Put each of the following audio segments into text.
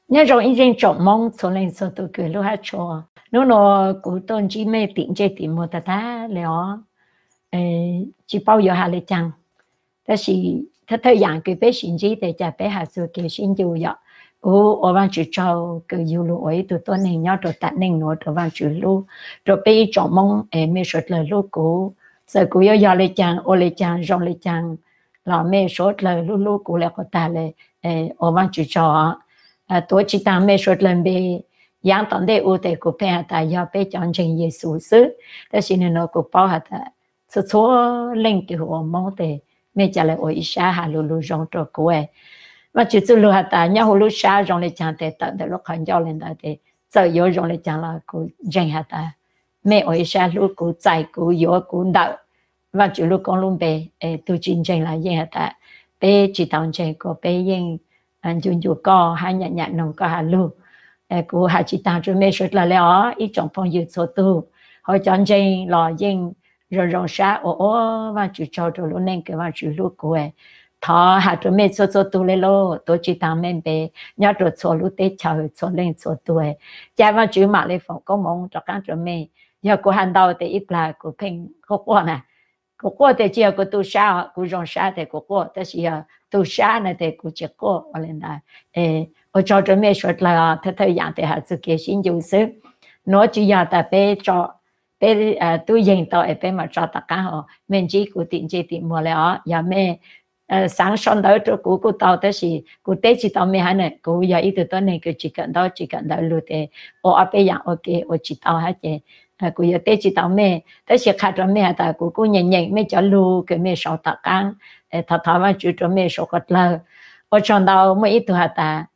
Nyob zoo ib zeej tsoom Hmoob txhua leej txhua tus kws hlub hab tshua. Hnub nuav kuv tuaj ntsib mej tim ntsej tim muag tag tag le os, tsis paub yuav has le caag, tab sis thawj thawj yaam kws peb sim ntsib tes cas peb has txug kev sib ncu yom. Kuv ua Vaajtswv tsaug kws yug lug ua ib tug tuab neeg nyob rua taam neej nuav rua Vaajtswv hlub, rua peb ib tsoom Moob es mej suav dlawg hlub kuv. Txawm kuv yuav yog le caag, ua le caag, zoo le caag los mej suav dlawg hlub hlub kuv le quas tag le, ua Vaajtswv tsaug. Tuav tsis taag mej suav dlawg npe, yaav tom ntej u tes kuv pheej has tas yog peb cov ntseeg Yexus xwb, tab sis nwg nuav kuv paub has tas txhua txhua leej kws hu ua Moob tes mej ca le ua ib sab has lug lug zoo rua kuv. Vaajtswv txuj lug has tas nyob huv lub sab zoo le caag tes tawm ntawm lub qhov ncauj le ntawd tes txawm yuav zoo le caag los kuv ntseeg has tas mej ua ib sab hlub kuv, txais kuv, yuav kuv ntawm Vaajtswv lub koob lub npe. Tug tsis ntseeg los yeej has tas peb tsis tau ntseeg kuas peb yeej ncu ncu koj hab nyam nyam noog koj has lug. Kuv has tsis taag rua mej suav dlawg le os ib tsoom phooj ywg txhua tug, hab cov ntseeg los yeej zoo zoo sab ua ua Vaajtswv tsaug rua lub neej kws Vaajtswv hlub kuv. Thov has rua mej txhua txhua tug le lauj, tuav tsis taag mej npe, nyob rua txhua lub teb chaws txhua leej txhua tug, ca Vaajtswv maam le foom koob moov rov qaab rua mej. Yog kuv has ntau tes ib plag kuv pheej quaj quaj na. Kuv quaj tes tsis yog kuv tu sab, kuv zoo sab tes kuv quaj, tab sis yog tu sab na tes kuv tsis quaj ua le ntawd. Ua tsaug rua mej suav dlawg os, thawj thawj yaam tes has txug kev sib ncu xwb. Nuav tsis yog tas peb tso, peb tub yeeg tau es peb mam tso tom qaab hov. Mej ntsib kuv tim ntsej tim muag le os, yog mej xaav sau ntawv rua kuv kuj tau, tab sis kuv teb tsis tau mej hab na. Kuv yog ib tug tuab neeg kws tsis kawm ntaub tsis kawm ntawv lug tes ua ob peb yaam ua ke ua tsis tau hab ces kuv yuav teb tsis tau mej, tab sis qha rua mej has tas kuv kuj nyeem nyeem mej cov lug kws mej sau tom qaab. Thov thov Vaajtswv rua mej suav dlawg. Ua tsaug ntau. Muaj ib tug has tas,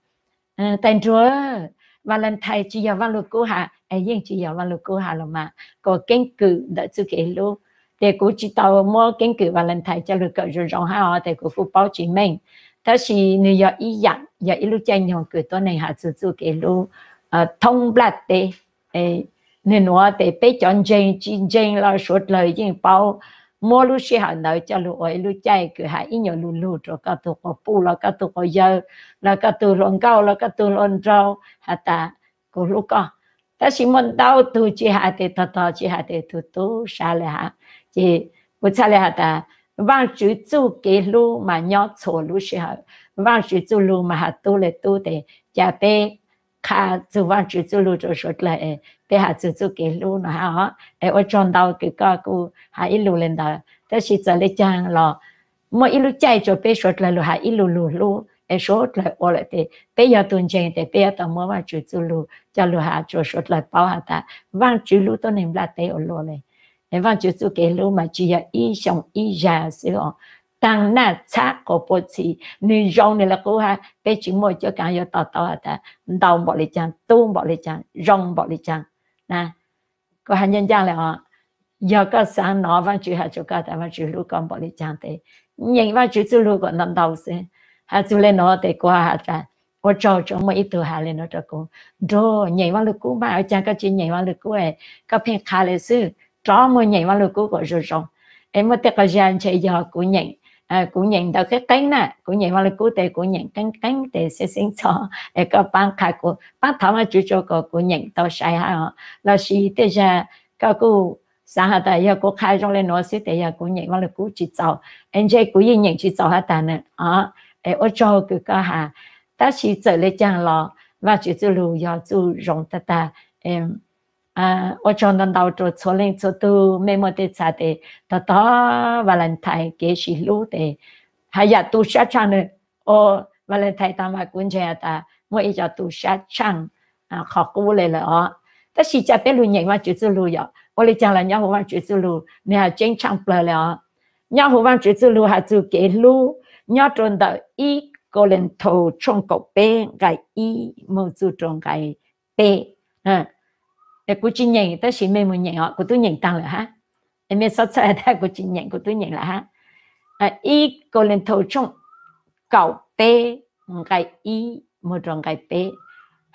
Tais Nruag, Valentine tsis yog Vaaj Lug Kub has. Yeej tsis yog Vaaj Lug Kub has los mas, kuas keeb kwm ntawm txuj kev hlub. Tes kuv tsis tau muab keeb kwm Valentine coj lug kawm zoo zoo hab os, tes kuv kuj paub tsis meej. Tab sis nwg yog ib yaam, yog ib lub caij nyoog kws tuab neeg has txug txuj kev hlub thoob nplaj teb. Nwg nuav tes peb cov ntseeg tsis ntseeg los suav dlawg yeej paub, muab lub sij hawm ntawd coj lug ua ib lub caij kws has ib nyuas lug lug rua koj tug quas puj los koj tug quas yawg los koj tug hluas nkauj los koj tug hluas nraug has tas kuv hlub koj. Tab sis muaj ntau tug tsis has tes tog tog, tsis has tes tug tub sab le hab. Ces kuv txhaj le has tas Vaajtswv txuj kev hlub mas nyob txhua lub sij hawm. Vaajtswv txuj lug mas has tub le tub tes ca peb qha txug Vaajtswv txuj lug rua suav dlawg, peb has txug txuj kev hlub no hab os. Es ua tsaug ntau kws koj kuj has ib lug le ntawd, tab sis txawm le caag los muaj ib lub caij rua peb suav dlawg lug has ib lug lug hlub es suav dlawg ua lawm tes peb yog tug ntseeg tes peb yuav tau muab Vaajtswv txuj lug coj lug has rua suav dlawg paub has tas Vaajtswv hlub tuab neeg nplaj teb ua luaj le. Es Vaajtswv txuj kev hlub mas tsis yog ib xyoo ib zag xwb os, taag naj txhab quas puas txhim, nwg zoo nwg le qub hab. Peb tsis muaj cuab kaav yuav to taub has tas ntau npaum le caag, tub npaum le caag, zoo npaum le caag na. Kuv has ncaaj ncaaj le os, yog koj xaav nov Vaajtswv has rua koj tas Vaajtswv hlub koj npaum le caag tes nyeem Vaajtswv txuj lug kuas ntau ntau xwb. Has txug le nuav tes kuv has tas ua tsaug tsuas muaj ib tug has le nuav rua kuv, Nruag, nyeem Vaaj Lug Kub mas, ua caag koj tsis nyeem Vaaj Lug Kub, koj pheej qha le xwb, rov muaj nyeem Vaaj Lug Kub kuas zoo zoo. Es muaj tej qhov zag ntshe yog kuv nyeem, kuv nyeem ntawv qeeb qeeb na, kuv nyeem Vaaj Lug Kub tes kuv nyeem qeeb qeeb tes xeeb xeeb txhov, es koj paab qha kuv, paab thov Vaajtswv rua kuas kuv nyeem tau sai hab os. Lossis tej zag koj kuj xaav has tas yog kuv qha zoo le nuav xwb tes yog kuv nyeem Vaaj Lug Kub tsis txaus, es ntshe kuv yeej nyeem tsis txaus hab tag na. Es ua tsaug kws koj has, tab sis txawm le caag los Vaajtswv txuj lug yog txuj zoo tag tag. Ua tsaug ntau ntau rua txhua leej txhua tug, mej muaj tej txha tes tog tog Valentine kev sib hlub tes has yam tu sab tshaaj na. Ua Valentine taag mas kuv ntseeg has tas muaj ib co tu sab tshaaj qhov qub le lawm os. Tab sis ca peb lug nyeem Vaajtswv txuj lug yom, ua le caag los nyob huv Vaajtswv txuj lug nwg has tseeb tshaaj plawg le os. Nyob huv Vaajtswv txuj lug has txug kev hlub, nyob rua ntawm ib Kauleethaus tshooj kaum peb nqai ib moog txug rua nqai peb. Kuv tsis nyeem tab sis mej moog nyeem os, kuv tub nyeem taag lawm hab. Es mej txhob txhawj has tas kuv tsis nyeem, kuv tub nyeem lawm hab. Ib Kauleethaus tshooj kaum peb nqai ib moog rua nqai peb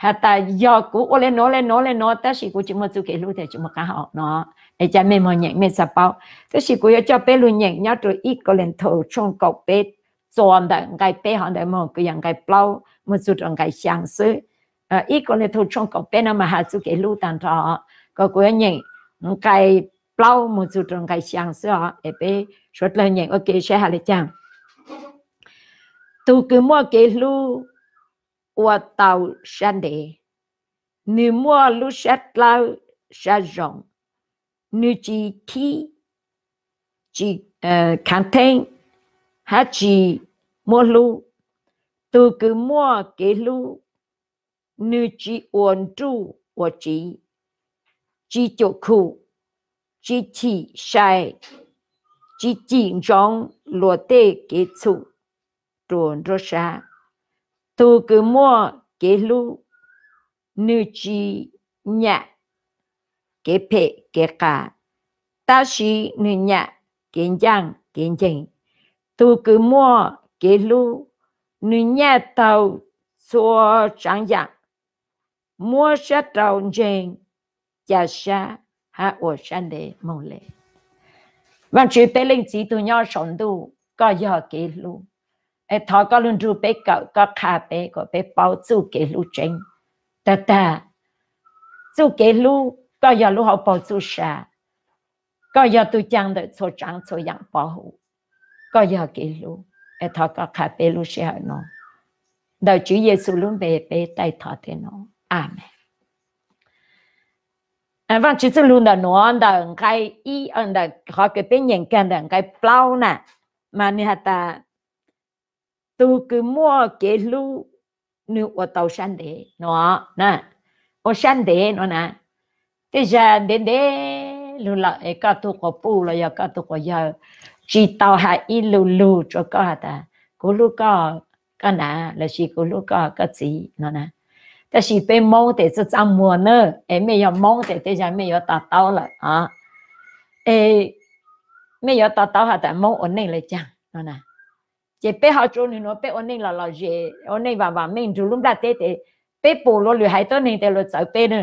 has tas yog kuv ua le nuav le nuav le nuav tab sis kuv tsis muaj txuj kev hlub tes tsis muaj qaab hau no. Es ca mej moog nyeem mej txhaj paub, tab sis kuv yuav coj peb lug nyeem nyob rua ib Kauleethaus tshooj kaum peb txuas ntawm nqai peb hov ntawd moog kws yog nqai plaub moog txug rua nqai xyaa xwb. ib Kauleethaus tshooj kaum peb no mas has txuj kev hlub tag nrho, kom kuv yuav nyeem nqai plaub mus txug rau nqai xyaa xwb os, es peb suav dlawg nyeem ua ke saib has le caag. Tug kws muaj kev hlub ua tau sab ntev, nwg muaj lub sab dlawb sab zoo, nwg tsi khib, tsi khaav theeb, hab tsi muab hlub. Tug kws muaj kev hlub, nwg tsi ua nruj ua tsiv, tsi cuam khum, tsi chim sai, tsi cim ntsoov luag tej kev txhum rua nruab sab. Tug kws muaj kev hlub, nwg tsi nyam kev phem kev qas, tab sis nwg nyam kev ncaaj kev nceeg. Tug kws muaj kev hlub, nwg nyaj taug txhua tsaav yaam, muab sab rau ntseeg, ca sab hab ua sab ntev moog le. Vaajtswv peb leej txiv tug nyob sau ntuj, koj yog kev hlub. Es thov koj lug nrug peb kawm, koj qha peb kom peb paub txuj kev hlub tseeb. Tag tag, txuj kev hlub, koj yog lub hauv paug txuj sa, koj yog tug caag ntawm txhua tsaav txhua yaam pov huv, koj yog kev hlub. Es thov koj qha peb lub sij hawm no. Ntawm Tswv Yexus lub npe peb taij thov thiab no. Amees. Vaajtswv txuj lug ntawm nuav ntawm nqai ib, ntawm qhov kws peb nyeem kag ntawm nqai plaub na, mas nwg has tas, tug kws muaj kev hlub, nwg ua tau sab ntev no, ua sab ntev no na. Tej zag ntev ntev lug lawm es koj tug quas puj los yog koj tug quas yawg tsi tau has ib lu lug rua koj has tas kuv hlub koj, koj nav, lossis kuv hlub koj, koj txiv no na. Tab sis peb Moob tes txaj txaj muag na, es mej yog Moob tes tej zag mej yuav to taub lawm os. Es mej yuav to taub has tas Moob ua neej le caag no na. Ces peb ho tsua nwg nuav peb ua neej lom lom zem, ua neej vaam vaam meej nrug lub nplaj teb tes peb pum luag lwm haiv tuab neeg tes luag txawv peb na.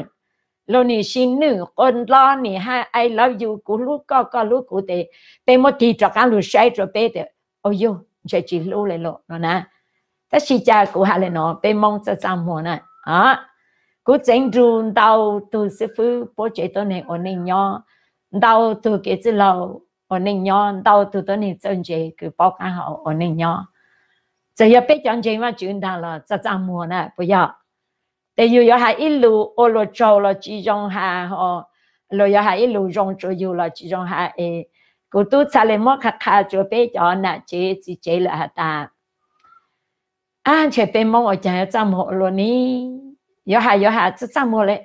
Luag nim sis nwj quas nlo nim has I love you, kuv hlub koj, koj hlub kuv tes peb muab tig rov qaab lug saib rua peb tes, au yug, ntshe tsi hlub le lawm no na. Tab sis cas kuv has le nuav, peb Moob txaj txaj muag na. Kuv txeev nrug ntau tug xib fwb puab tsev tuab neeg ua neej nyob, ntau tug kev txwj laug ua neej nyob, ntau tug tuab neeg txawj ntse kws paub qaab hau ua neej nyob. Txawm yog peb cov ntseeg Vaajtswv ntaag los txaj txaj muag na puas yog? Tes yug yuav has ib lus ua luag tsaug los tsi zoo has, luag yuav has ib lus zoo tsua yug los tsi zoo has es kuv tub txhaj le muab qha qha tsua peb cov nam tsev txiv tsev lawm has tas, ab, ntshe peb Moob ua caag yuav txaj muag ua luaj ni, yuav has yuav has txaj txaj muag le,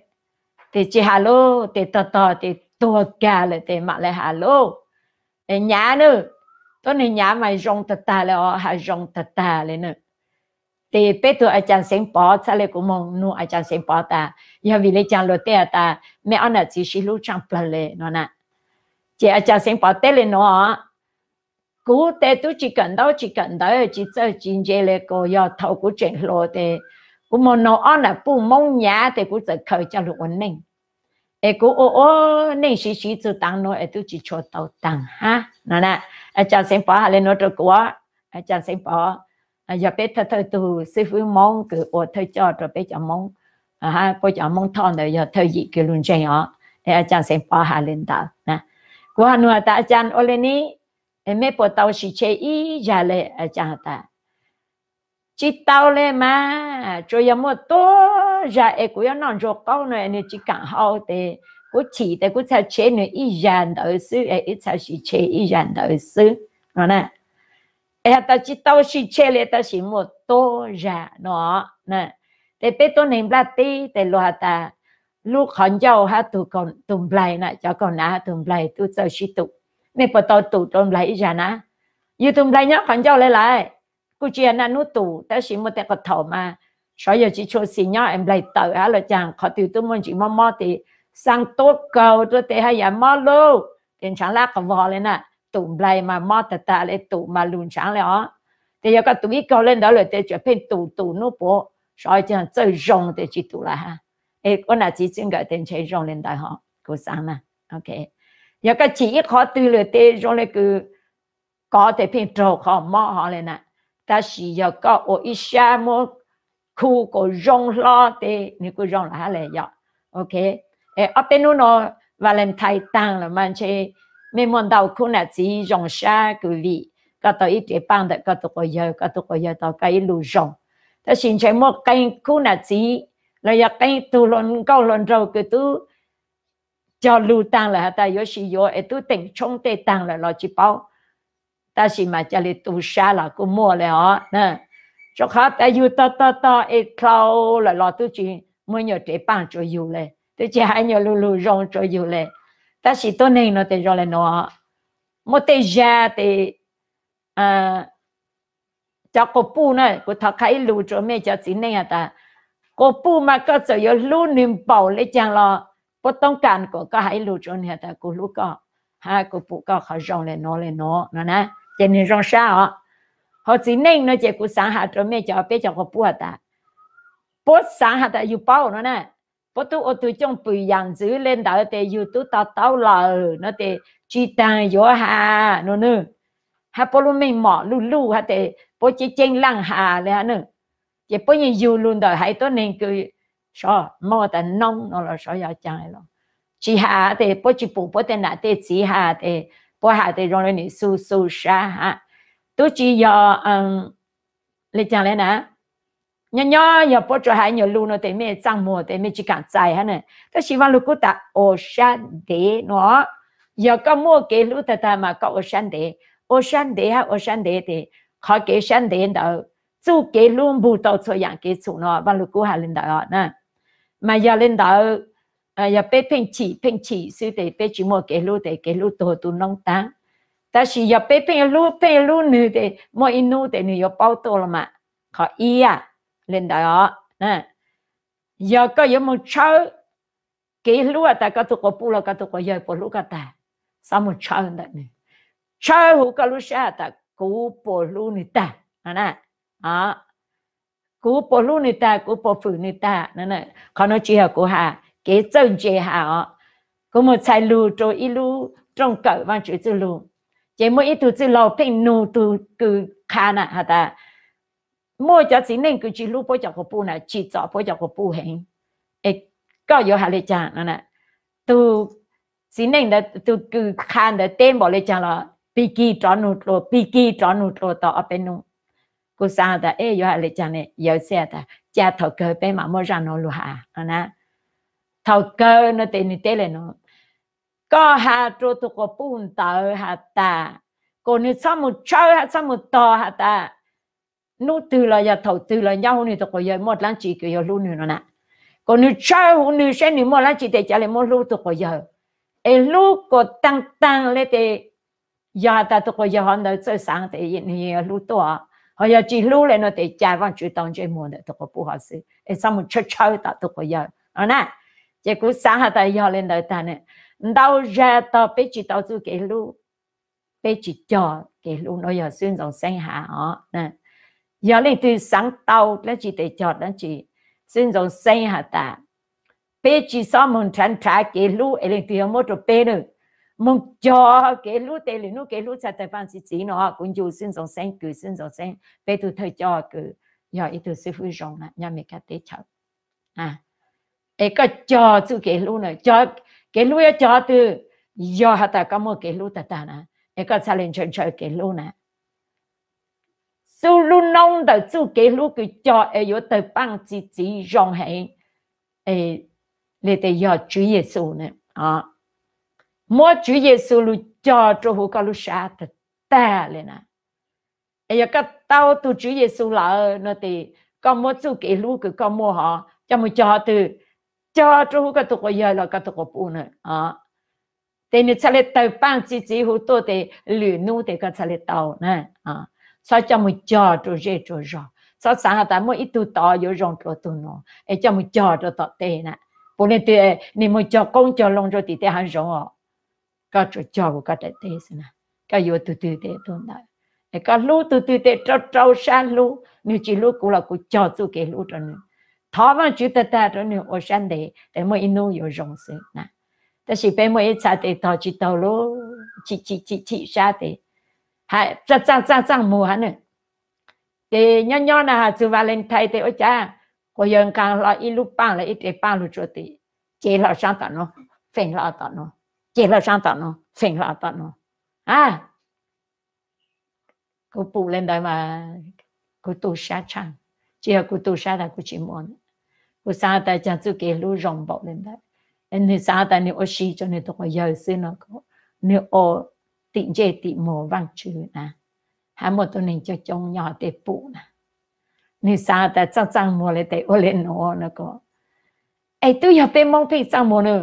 tes tsi has lauj, tes tog tog tes tuag kag lawm tes mam le has lauj. Nyav na, tuab neeg nyav mas zoo tag tag le os, has zoo tag tag le na. Tes peb tug A caa Xeev Pov txhaj le kuv moog nug A caa Xeev Pov tas yog vim le caag luag tej has tas mej ob nam txiv sib hlub tshaaj plawg le no na. Ces A caa Xeev Pov teb le nuav, kuv tes tub tsi kawm ntaub tsi kawm ntawv tsi txawj tsi ntse le, kuas yog thaus kuv tseem hluas tes kuv moog noog ob nam puj Moob nyav tes kuv txawm khaws coj lug ua neej. Es kuv ua ua neej siv siv txug taav nuav es tub tsi tshua tau taag hab no na. A caa Xeev Pov has le nuav rua kuv, A caa Xeev Pov yog peb thawj thawj tug xib fwb Moob kws ua thawj coj rua peb cov Moob, puab cov Moob Thoj ntawd yog thawj yim kws lug ntseeg os. Es A caa Xeev Pov has le ntawd na. Kuv has nug has tas A caa ua le ni, es mej puas tau sim tshe ib zag le? A caa has tas tsi tau le mas, tsuas yog muaj tuab zag es kuv yuav noj ntsuag qaub no es nwg tsi kaam hau tes kuv chim tes kuv txhaj tshe nwg ib zag ntawd xwb, es ib txhaj sim tshe ib zag ntawd xwb no na. Es has tas tsi tau sim tshe le tab sis muaj tuab zag no. Tes peb tuab neeg nplaj teb tes luag has tas lub qhov ncauj hab tug nplaig na, cov kaug nav hab tug nplaig tub txawj sib tum. Mej puas tau tum rua nplaig ib zag na? Yug tug nplaig nyob qhov ncauj le lawm, kuj tsi yog naj nub tum tab sis muaj tej qhov thaum mas sov yog tsi tshua xis nyob es nplaig tawm hab los caag qhov twg tub muaj ntsis mob mob tes xaa tuab kaug tuab tes haj yam mob lug tes ntshaav lab qhov vog le na. Tum nplaig mas mob tag tag le, tum mas lug ntshaav le os. Tes yog koj tum ib kaug le ntawd lawm tes tseem pheej tum tum nub puav, sov caag txawj zoo tes tsi tum lawm hab. Es ua nam txiv txij nkawm tes ntshe zoo le ntawd hov kuv xaav na. Yog koj chim ib qhov twg lawm tes zoo le kws kov tes pheej raug qhov mob hov le na. Tab sis yog koj ua ib sab muab khu kom zoo hlo ces nws kuj zoo lawm hab le yom. Ok, ob peb hnub no Valentine taag lawm mas ntshe mej muaj ntau khub nam txiv zoo sab kws vim koj tau ib rev paaj ntawm koj tug quas yawg, koj tug quas yawg tau koj ib lug zoo. Tab sis ntshe muaj qee khub nam txiv los yog qee tug hluas nkauj hluas nraug kws tub cog lug taag lawm has tas yuav sis yuav es tub teem tshoob tej taag lawm los tsis paub. Tab sis mas ca le tu sab los kuj muaj le os. Rua qhov tas yug tog tog tog es dlhau lawm los tub tsis muaj nyuam rev paaj rua yug le, tub tsis hais nyuam lug lug zoo rua yug le. Tab sis tuab neeg no tes zoo le nuav, muaj tej zag tes cov quas puj na, kuv thov qha ib lus rua mej cov txiv neej has tas, quas puj mas koj txawm yuav hlub nwg npaum le caag los puab toob kas kom koj has ib lus rua nwg has tas kuv hlub koj hab kuv pum koj qhov zoo le nuav le nuav no na, ces nwg zoo sab os. Hos txiv neej no ces kuv xaav has rua mej cov, peb cov quas puj has tas, puab xaav has tas yug paub no na, puab tub ua tug cooj pwm yam ntxwv le ntawd tes yug tub to taub lawm no tes tsis taag yuav has no nwg, hab puab lub meej mom luj luj hab tes puab ceeb ceeb laaj has le hab nwg. Ces puab yeej yug lug ntawm haiv tuab neeg kws sov muab tas noob no los sov yog caag los tsis has tes puab tsis pum puab tej nam tej txiv has tes puab has tes zoo le nwg xu xu sab hab. Tub tsis yog le caag le na, nyob nyob yog puab tsuas has nyuam lug no tes mej txaaj muag tes mej tsis kaam txais hab na. Tab sis Vaaj Lug Kub tas ua sab ntev no, yog koj muaj kev hlub tag tag mas koj ua sab ntev. Ua sab ntev hab ua sab ntev tes qhov kev sab ntev ntawd txuj kev hlub npug tau txhua yaam kev txhum no, Vaaj Lug Kub has le ntawd os na. Mas yog le ntawd, yog peb pheej chim pheej chim xwb tes peb tsis muaj kev hlub tes kev hlub tuag tu noob taag. Tab sis yog peb pheej hlub pheej hlub nwg tes muaj ib nub tes nwg yuav paub tuaj los mas. Qhov ib le ntawd os, yog koj yuav moog tshawb kev hlub has tas koj tug quas puj los koj tug quas yawg puas hlub koj tag, xob moog tshawb ntawm nwg. Tshawb huv koj lub sab has tas kuv puas hlub nwg tag, kuv puas hlub nwg tag, kuv puas fwm nwg tag. Qhov nuav tsis yog kuv has, kev txawj ntse has os. Kuv moog txhais lug rua ib lub rooj kawm Vaajtswv txuj lug, ces muaj ib tug txwj laug pheej nug tug kws qha na has tas, muaj cov txiv neej kws tsis hlub puab cov quas puj na, tsim txom puab cov quas puj heev, es koj yuav has le caag no? Tug txiv neej ntawd, tug kws qha ntawd teb npaum le caag los pig kig rov nug dlua, pig kig rov nug dlua tau ob peb nub. Kuv xaav tas, e, yuav has le caag ne? Yawg xav tas ca thaum kawg peb mam muab zaj nuav lug has na. Thaum kawg no tes nwg teb le nuav, koj has rua tug quas puj ntawd has tas, kom nwg txhob moog tshawb hab txhob moog tog has tas, nub twg los yog thaum twg los nyob huv nwg tug quas yawg muaj dlaab tsi kws yuav hlub nwg no na. Kom nwg tshawb huv nwg saib nwg muaj dlaab tsi tes ca le muab hlub tug quas yawg. Es hlub kom taag taag le tes, yog has tas tug quas yawg hov ntawd txawj xaav tes nwg yuav hlub tuaj, ho yog tsis hlub le no tes ca Vaajtswv tau ntsej muag ntawm tug quas puj hov xwb, es txhob moog tshawb tshawb tom tug quas yawg no na. Ces kuv xaav has tas yog le ntawd tag, ntau zag tog peb tsis tau txuj kev hlub, peb tsis cog kev hlub no, yog Xib Ntxoov Xeeb has os. Yog leej twg xaav tau dlaab tsi tes cog dlaab tsi. Xib Ntxoov Xeeb has tas, peb tsis xob moog nrhav nrhav kev hlub es leej twg yuav muab rua peb na. Moog cog kev hlub tes lwm nub kev hlub txhais tawg paaj txi txiv no. Kuv ncu Xib Ntxoov Xeeb kws Xib Ntxoov Xeeb peb tug thawj coj kws yog ib tug xib fwb zoo na nyob Amelikas teb chaws. Es koj cog txuj kev hlub na, cog kev hlub yuav cog twg? Yog has tas koj muaj kev hlub tag tag na, es koj txhaj le ntshaw ntshaw kev hlub na. Txuj lub noob ntawm txuj kev hlub kws cog es yuav tawg paaj txi txiv zoo heev, le tes yog Tswv Yexus na. Muab Tswv Yexus lug cog rua huv koj lub sab tag tag le na. Es yog koj tau tug Tswv Yexus lawm no tes koj muab txuj kev hlub kws koj muaj hov coj moog cog twg? Cog rua huv koj tug quas yawg los koj tug quas puj na. Tes nwg txhaj le tawg paaj txi txiv huv tuaj tes lwm nub tes koj txhaj le tau na. Txhob coj moog cog rua zej rua zog, txhob xaav has tas muaj ib tug tod yuav zoo dlua tug nuav es coj moog cog rua tom tej na. Puav leej twg nwg moog cog qoob cog loo rua tim tej haav zoov os, koj tsuas cog huv koj daim teb xwb na. Koj yuav tug twg tes tug ntawd. Es koj hlub tug twg tes rau rau sab hlub, nwg tsis hlub kuv los kuv cog txuj kev hlub rua nwg. Thov Vaajtswv tag tag rua nwg ua sab ntev tes muaj ib nub yuav zoo xwb na. Tab sis peb muaj ib txha tes tog tsis taug lub, chim chim chim sab tes txaaj txaaj txaaj muag hab na. Ces nyob nyob na has txug Valentine tes ua cas Quas yawg nqa hlo ib lub paaj los ib re paaj lug tsua tim, cev hlo saab tom nuav, feem hlo tom nuav, cev hlo saab tom nuav, feem hlo tom nuav. A, kuv pum le ntawd mas kuv tu sab tshaaj, tsi yog kuv tu sab tas kuv tsi muaj. Kuv xaav tas caag txuj kev hlub zoo npaum le ntawd, nwg xaav tas nwg ua si rua nwg tug quas yawg xwb no, nwg ua tim ntsej tim muag Vaajtswv na, hab muaj tuab neeg coob coob nyob hov tej pum na, nwg xaav tas txaaj txaaj muag le tes ua le nuav no ko. Es tub yog peb Moob pheej txaaj muag na,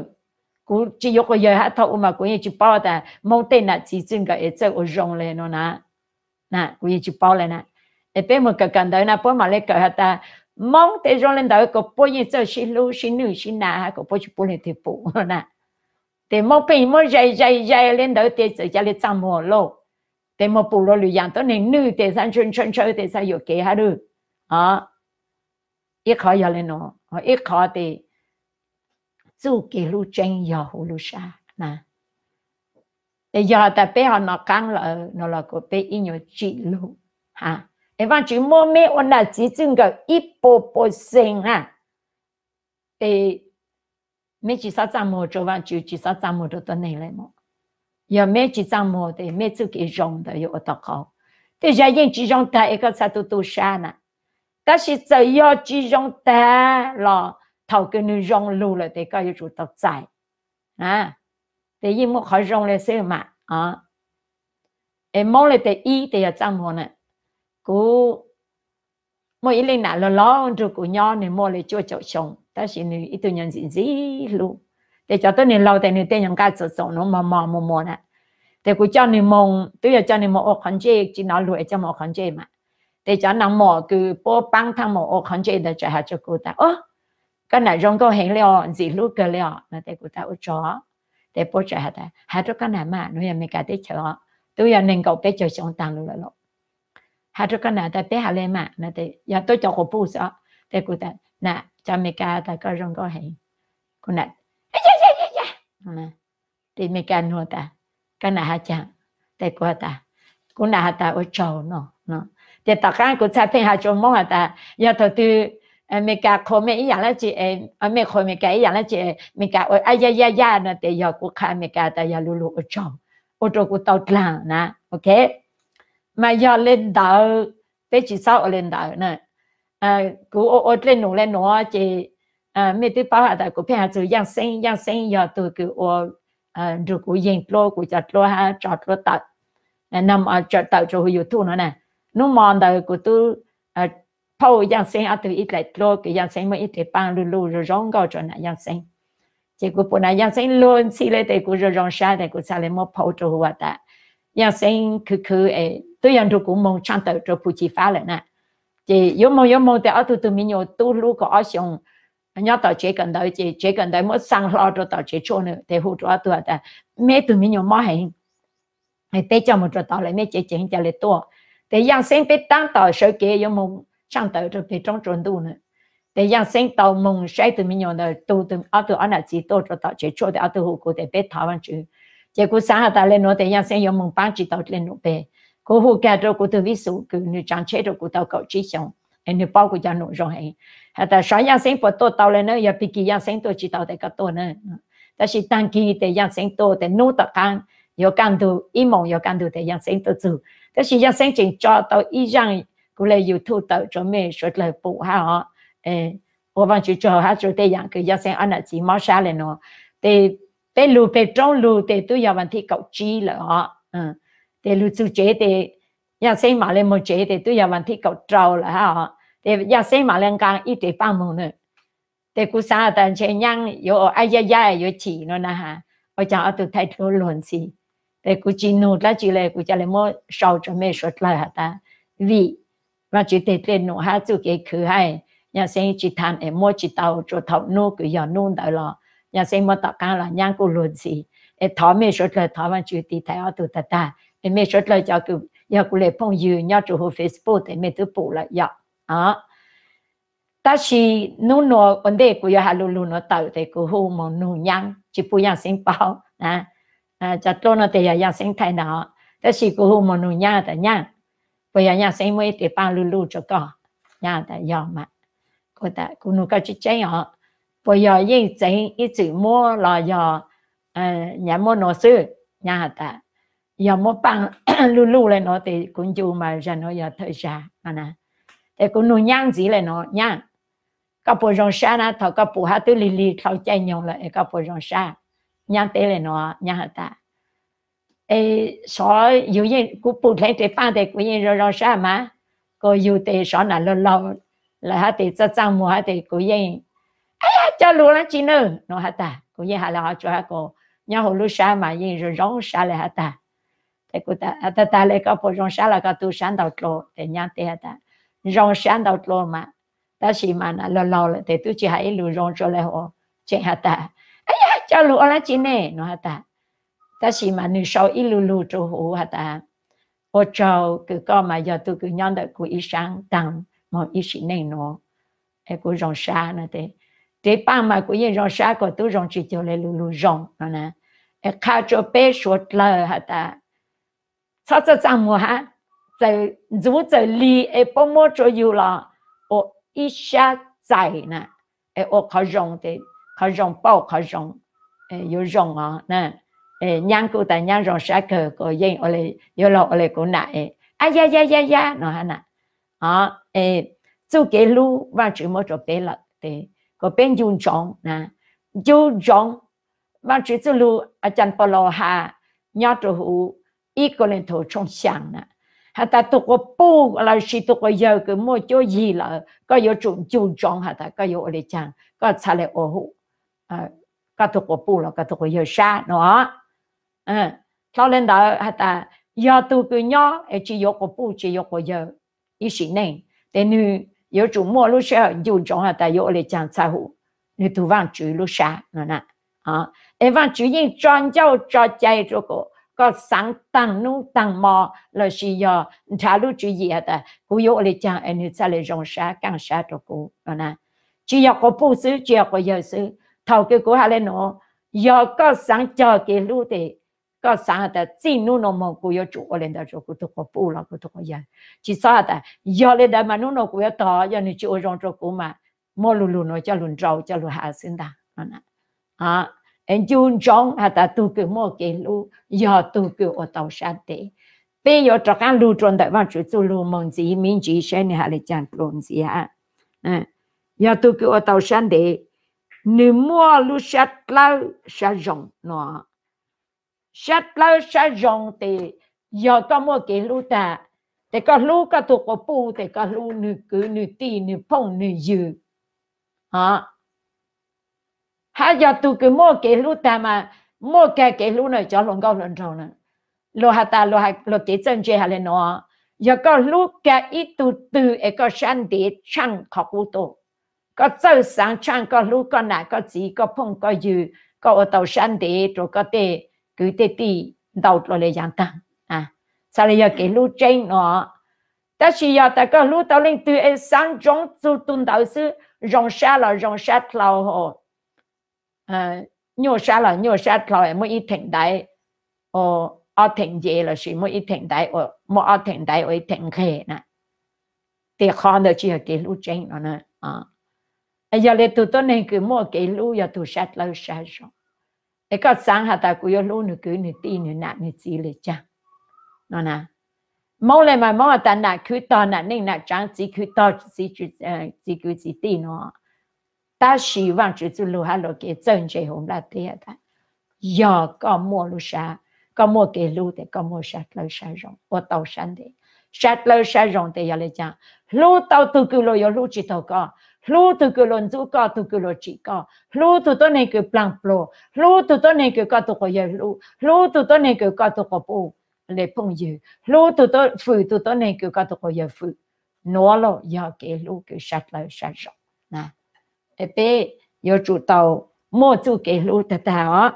kuv tsi yuav quas yawg hab thaus ua mas kuv yeej tsi paub tas Moob tej nam txiv txwj nkawm es txawj ua zoo le no na. Kuv yeej tsi paub le na. Es peb moog kawm kawm ntawv na puab mam le kawm has tas Moob tes zoo le ntawd kom puab yeej txawj sib hlub sib nwj sib na hab kom puab tsi pub leej twg pum na. Tes Moob pheej muab zais zais zais le ntawd tes txawm ca le txaaj muag lauj. Tes moog pum luas lwm yaam tuab neeg nwj tes xaav ntshaw ntshaw tes xaav yuam kev hab lawm. Ib qhov yog le nuav, ib qhov tes txuj kev hlub tseeb yog huv lub sab na. Es yog tas peb ho nov qaab lawm no los kuas peb ib nyuas tsim lug. Es Vaajtswv muab meb ua nam txiv txwj nkawm ib puas percent na, tes meb tsi xob txaaj muag rua Vaajtswv, tsi xob txaaj muag rua tuab neeg le mog. Yog meb tsi txaaj muag tes meb txuj kev zoo ntawd yuav ua tau qhov. Tej zag yeej tsi zoo tag es koj txhaj tu tu sab na. Tab sis txawm yog tsi zoo tag los thaum kws nwg zoo lug lawm tes koj yuav tsum tau txais. Tes yeej muaj qhov zoo le xwb mas. Es Moob le tes ib tes yog txaaj muag na. Kuv muaj ib leej nam laug laug nrug kuv nyob, nwg muaj le cuaj caum xyoo, tab sis nwg ib tug nyuas ntxim ntxim hlub. Tes cov tuab neeg laug tes nwg tej nyuas nqaj txom txom nuav mos mos muag muag na. Tes kuv coj nwg moog, tub yog coj nwg moog ua qhov ntsej, tsi nov lug es coj moog ua qhov ntsej mas. Tes cov nag mom kws puab paab thaaj moog ua qhov ntsej ntawd txawm has rua kuv tas, O, koj nam zoo nkauj heev le os, ntxim hlub kawg le os no. Tes kuv tas, Ua tsaug. Tes puab txawm has tas, Has rua koj nam mas, nuav yog Amelikas teb chaws os, tub yog neeg nkaum peb caug xyoo taag lug lawm los. Has rua koj nam tas peb has le mas no, yog tuab cov quas puj xwb. Tes kuv tas, Nam, cov Amelikas tas koj zoo nkauj heev. Kuv nam, tes Amelikas nug tas, Koj nam has caag? Tes kuv has tas, Kuv nam has tas ua tsaug no. Tes tom qaab kuv txhaj pheej has rua Moob has tas, yog thaum twg Amelikas qhuas mej ib yaam dlaab tsi, mej qhuas Amelikas ib yaam dlaab tsi, Amelikas ua ab yaj yaj yaj no, tes yog kuv qha Amelikas tas yog lu lug ua tsaug, ua rua kuv tau dlaag na. Ok, mas yog le ntawd, peb tsi xob ua le ntawd na. Kuv ua ua dlej num le nuav ces mej twb paub has tas kuv pheej has txug Yaaj Xeeb. Yaaj Xeeb yog tug kws ua nrug kuv yeeg dluab, kuv cov dluab hab tso dluab tawm, tawm rua huv YouTube no na. Nub mo ntawd kuv tub phauj Yaaj Xeeb ob tug ib dlaim dluab kws Yaaj Xeeb muaj ib tes paaj luj luj zoo zoo nkauj rua nam Yaaj Xeeb. Ces kuv pum nam Yaaj Xeeb luag ntxhi le tes kuv zoo zoo sab tes kuv txhaj le muab phauj rua huv has tas Yaaj Xeeb khwv khwv es twb yog nrug kuv moog tshaaj tawm rua Phu Chi Fab lawm na. Ces yuav moog yuav moog tes ob tug tug me nyuam tub hlub kaum ob xyoos nyob tom tsev kawm ntawv ces tsev kawm ntawv muab xaa hlo rua tom tsev tshuaj na, tes hu rua ob tug has tas, Meb tug me nyuam mob heev, peb coj moog rua tod lawm, meb ceev ceev ca le tuaj. Tes Yaaj Xeeb peb taab tom sawv kev yuav moog tshaaj tawm rua peg roob tsua ntuj na. Tes Yaaj Xeeb tau moog saib tug me nyuam ntawd tu ob tug ob nam txiv tuaj rua tom tsev tshuaj tes ob tug hu kuv tes peb thov Vaajtswv. Ces kuv xaav has tas le nuav tes Yaaj Xeeb yuav moog paab tsi tau dlej num peg. Kuv hu kag rua kuv tug vij xum kws nwg tsaav tsheb rua kuv tau kaum tsib xyoos es nwg paub kuv cov num zoo heev, has tas, Sov Yaaj Xeeb puas tuaj tau le na? Yog pig kig Yaaj Xeeb tuaj tsi tau tes koj tuaj na. Tab sis taag kig tes Yaaj Xeeb tuaj tes nub tom qaab yuav kaj ntug ib moos yuav kaj ntug tes Yaaj Xeeb tuaj txug. Tab sis Yaaj Xeeb tseem tso tau ib zaaj kuv le YouTube tawm rua mej suav dlawg pum hab os. Ua Vaajtswv tsaug hab rua tej yaam kws Yaaj Xeeb ob nam txiv mob sab le nuav. Tes peb lug peg roob lug tes twb yog vas thib kaum tsib lawm os. Tes lug txug tsev tes Yaaj Xeeb mam le moog tsev tes twb yog vas thib kaum rau lawm hab os. Tes Yaaj Xeeb mam le nqaa ib rev paaj moog na. Tes kuv xaav tas ntshe nyaab yuav ua ab yaj yaj yuav chim no na has, ua caag ob tug thaij dluab luag ntxhi. Tes kuv tsi nug dlaab tsi le, kuv ca le muab sau rua mej suav dlawg has tas, vim Vaajtswv teg dlej num hab txuj kev khwv hab Yaaj Xeeb tsi thaam es muab tsi tau rua thaum nub kws yog nub ntawd los Yaaj Xeeb muab tom qaab los nyaab kuj luag ntxhi. Es thov mej suav dlawg thov Vaajtswv tiv thaiv ob tug tag tag, es mej suav dlawg cov kws yog kuv le phooj ywg nyob rua huv Facebook tes mej twb pum lawm yom. Tab sis nub nuav ua ntej kuv yuav has lu lug nuav tawm tes kuv hu moog nug nyaab, tsi pub Yaaj Xeeb paub na. Cov dluab nuav tes yog Yaaj Xeeb thaij ntag, tab sis kuv hu moog nug nyaab tas, Nyaab, puas yog Yaaj Xeeb muab ib rev paaj luj luj rua koj? Nyaab tas, Yog mas. Kuv nug koj tseeb tseeb os, puas yog yeej txeev ib txwm muab los yog nyab muab nuav xwb? Nyab has tas, yog muab paaj luj luj le nuav tes kuv ncu mas zag nuav yog thawj zag no na. Tes kuv nug nyab ntxiv le nuav, nyab, koj puas zoo sab na? Thaum koj pum hab twb lig lig dlhau caij nyoog lawm es koj puas zoo sab? Nyab teb le nuav, nyab has tas, es sov yug yeej, kuv pum dleev tes paaj tes kuv yeej zoo zoo sab mas, kuas yug tes sov nam laug laug lawm hab tes txaj txaj muag hab tes kuv yeej, ab yog coj lug dlaab tsi ne nuav has tas, kuv yeej has le hov tsua hab kuas nyob huv lub sab mas yeej zoo zoo sab le hab tas. Tes kuv tag tag le koj puas zoo sab los koj tu sab ntau dlua? Tes nyab teb has tas, zoo sab ntau dlua mas, tab sis mas nam laug laug lawm tes tub tsi has ib lug zoo tsua le hov, tseem has tas, ab yog coj lug ua dlaab tsi ne nuav has tas. Tab sis mas nwg sau ib lug lug rua huv has tas, ua tsaug kws koj mas yog tug kws nyob ntawm kuv ib saab taag moog ib sim neej nuav, es kuv zoo sab no tes, tes paaj mas kuv yeej zoo sab kuas tub zoo tsi cuag le lug lug zoo no na. Es qha tsua peb suav dlawg has tas, txhob txaj txaj muag hab, txawm ntxuv txawm lig es puab muab tsua yug los ua ib sab txais na, es ua qhov zoo, qhov zoo pauj qhov zoo, yuav zoo os. Nyab kuj tas nyab zoo sab kawg kuas yeej yuav luag ua le kuv nam, ab yab yab yab yab no hab na. Txuj kev hlub Vaajtswv muab rua peb lawm tes kuas peb ncu ntsoov na, ncu ntsoov Vaajtswv txuj lug, a, Pawg Laus has nyob rua huv ib Kauleethaus tshooj xyaa na, has tas tug quas puj lossis tug quas yawg kws muaj cuab yig lawm koj yuav tsum ncu ntsoov has tas koj yuav ua le caag koj txhaj le ua huv koj tug quas puj los koj tug quas yawg sab no. Dlhau le ntawd has tas yog tug kws nyob es tsi yuav quas puj tsi yuav quas yawg ib sim neej tes nwg yuav tsum muaj lub sij hawm ncu ntsoov has tas yuav ua le caag txhaj huv nwg tug Vaajtswv lub sab no na. Es Vaajtswv yeej tso ncauj tso cai rua koj xaav taag nub taag mo lossis yog nrhav lub tswv yim has tas kuv yuav ua le caag es nwg txhaj le zoo sab kaaj sab rua kuv no na. Tsi yog quas puj xwb, tsi yog quas yawg xwb, thaum kws kuv has le nuav, yog koj xaav cog kev hlub tes koj xaav has tas txij nub nuav moog kuv yuav tsum ua le ntawd rua kuv tug quas puj los kuv tug quas yawg. Tsi txhob has tas yog le ntawd mas nub nuav kuv yuav tog, yog nwg tsi ua zoo rua kuv mas muab lug lug nuav coj lug nrau coj lug has xwb ntag. Es ncu ntsoov has tas tug kws muaj kev hlub yog tug kws ua tau sab ntev. Peb yuav rov qaab lug rua ntawm Vaajtswv txuj lug moog ntxiv me ntsis saib nwg has le caag dlua ntxiv hab. Yog tug kws ua tau sab ntev, nwg muaj lub sab dlawb sab zoo no. Sab dlawb sab zoo tes yog koj muaj kev hlub tag, tes koj hlub koj tug quas puj tes koj hlub nwg kwv nwg tij nwg phooj nwg ywg. Hab yog tug kws muaj kev hlub tag mas, muaj kag kev hlub na cov hluas nkauj hluas nraug na, luag has tas luag kev txawj ntse has le nuav, yog koj hlub kag ib tug twg es koj sab ntev tshaaj qhov qub tuaj, koj txawj xaav tshaaj koj hlub koj nam koj txiv koj phooj koj ywg, koj ua tau sab ntev rua koj tej kwv tej tij ntau dlua le yaav taag, txhaj le yog kev hlub tseeb no. Tab sis yog tas koj hlub tau leej twg es xaav ntsoov txug tug ntawd xwb, zoo sab los zoo sab dlhau, nyuaj sab los nyuaj sab dlhau, muaj ib theem ntaiv, ob theem nce lossis muaj ib theem ntaiv, muaj ob theem ntaiv ua ib theem nqeg na, tes qhov ntawd tsi yog kev hlub tseeb no. Yog le tug tuab neeg kws muaj kev hlub yog tug sab dlawb sab zoo, es koj xaav has tas kuv yuav hlub nwg kwv nwg tij nwg nam nwg txiv le caag no na. Moob le mas Moob has tas nam khwv tog nam neej nam tsaav, txiv khwv tog txiv kwv txiv tij no. Tab sis Vaajtswv txuj lug hab luag kev txawj ntse huv nplaj teb tas, yog koj muaj lub sab, koj muaj kev hlub tes koj muaj sab dlawb sab zoo ua tau sab ntev. Sab dlawb sab zoo tes yog le caag? Hlub tau tug kws luag yuav hlub tsi taug koj, hlub tug kws luag ntxub koj, tug kws luag tsim koj, hlub tug tuab neeg kws plaag pluag, hlub tug tuab neeg kws koj tug quas yawg hlub, hlub tug tuab neeg kws koj tug quas puj le phooj ywg, hlub tug, fwm tug tuab neeg kws koj tug quas yawg fwm. Nuav lauj yog kev hlub kws sab dlawb sab zoo. Peb yuav tsum tau muaj txuj kev hlub tag tag os.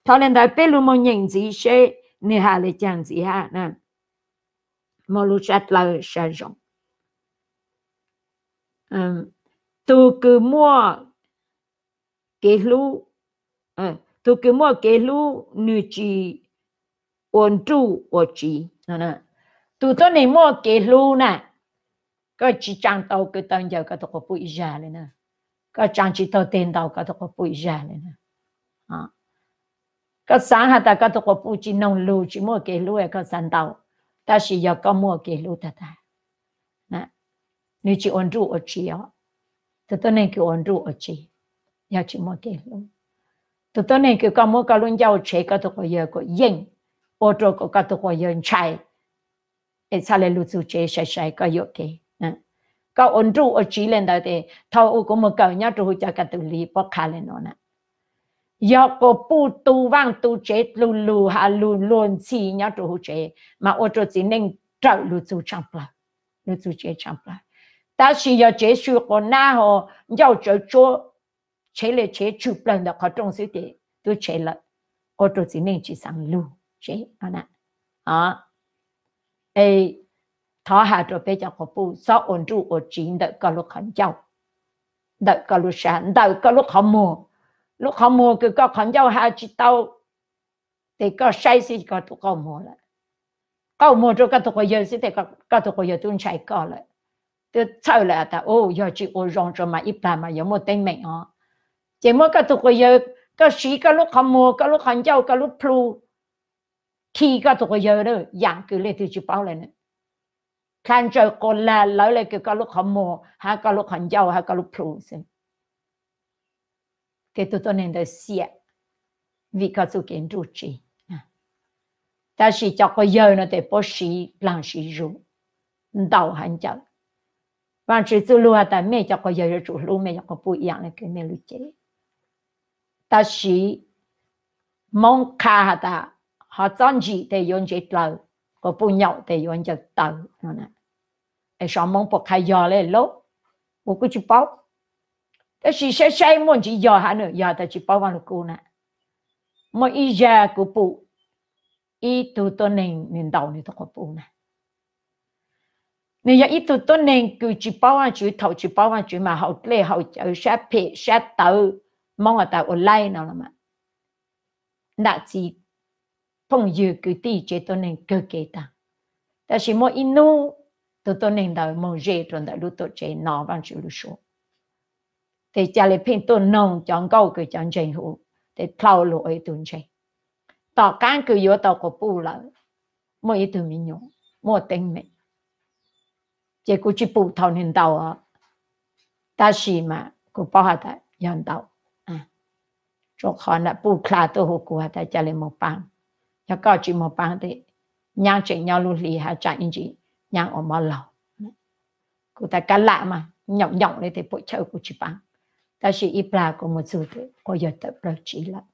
Thaum le ntawd peb lug moog nyeem ntxiv seb nwg has le caag ntxiv hab. Muaj lub sab dlawb sab zoo. Tug kws muaj kev hlub, tug kws muaj kev hlub nwg tsi ua nruj ua tsiv. Tug tuab neeg muaj kev hlub na, Koj tsis tsaa tau kwv taw ncaws koj tus quas puj ib zag le na. Koj tsaa tsis taug teg ntaus koj tus quas puj ib zag le na. Koj xaav has tas koj tus quas puj tsis noog lug tsis muaj kev hlub koj xaav ntaus, tab sis yog koj muaj kev hlub tag tag, nws tsis ua nruj ua tsiv os. Tus tuab neeg kws ua nruj ua tsiv yog tsis muaj kev hlub. Tus tuab neeg kws koj muab koj lub ncauj tshev koj tus quas yawg kuas yeej, ua rua kuas koj tus quas yawg ntshai, es txhaj le lug txug tsev sai sai koj yuam kev. Koj ua nruj ua tsiv le ntawd tes thaum u kuv moog kawm nyob rua huv cov ka tus lis puab qha le nuav na, yog quas puj tu vaaj tu tsev dlug lug has lug luag ntxhi nyob rua huv tsev mas ua rua txiv neej rawm lug txug tshaaj plawg, lug txug tsev tshaaj plawg. Tab sis yog tsev su quas nab ho ncauj tsawv tsuab, tshev le tshev tshwm plawg ntawm qhov rooj xwb tes tub tshev lawm, ua rua txiv neej tsis xaav lug tsev. Thov has rua peb cov quas puj txhob ua nruj ua tsiv ntawm koj lub qhov ncauj, ntawm koj lub sab, ntawm koj lub qhov muag. Lub qhov muag kws koj qhov ncauj has tsis tau, tes koj saib xwb koj tub qaug muag lawm, qaug muag rua koj tus quas yawg xwb tes koj tus quas yawg tub ntshai koj lawm, tub txhawj lawm has tas u yog tsis ua zoo tso mas ib plag mas yuav muaj teeb meem os. Ces muab koj tus quas yawg, koj siv koj lub qhov muag, koj lub qhov ncauj, koj lub plhu khi koj tus quas yawg, yaam kws leej twg tsis paub le na. Dlha ntsaws quas lag lawv le kws koj lub qhov muag hab koj lub qhov ncauj hab koj lub plhu xwb. Ces tus tuab neeg ntawd xiam vim koj txuj kev nruj tsiv. Tab sis cov quas yawg no tes puab siv dlaag siv zug, ntaus hab ncawm. Vaajtswv txuj lug has tas mej cov quas yawg yuav tsum hlub mej cov quas puj ib yaam le kws mej lub cev. Tab sis Moob qha has tas ho txob ntsim tes yuav ntsev dlaws, quas puj nyaum tes yuav ncaws taw no. Es sov Moob puas qha yog le lauj, kuv kuj tsis paub. Tab sis saib saib muaj ntsis yog hab nws yog tas tsis paub Vaaj Lug Kub na. Muaj ib zag kuv pum ib tug tuab neeg nws ntaus nws tus quas puj na. Nws yog ib tug tuab neeg kws tsis paub Vaajtswv, thaum tsis paub Vaajtswv mas haus dlej haus cawv sab phem sab tawv, Moob has tas ua laib no los mas, nam txiv phooj ywg kwv tij tsev tuab neeg kawg kev taag. Tab sis muaj ib hnub tus tuab neeg ntawd moog ze rua ntawm lub tuam tsev no Vaajtswv lub suab, tes ca le pheej tuaj noog cov nkauj kws cov ntseeg hu, tes dlhau lug ua ib tug ntseeg. Tom qaab kws yuav tau quas puj lawm, muaj ib tug me nyuam muaj teeb meem. Ces kuv tsis pum thaum nws ntaus, tab sis mas kuv paub has tas yog ntaus, rua qhov nam puj dlha tuaj hu kuv has tas ca le moog paab. Yog koj tsis moog paab tes nyaab tseem nyob lub hli hab tsaam ib ntsis nyaab ua mob laug. Kuv tas kab lam mas nyaum nyaum le tes puam chawj kuv tsis paab. Tab sis ib plag kuv moog txug tes quas yawg tawm plawg tsiv lawm.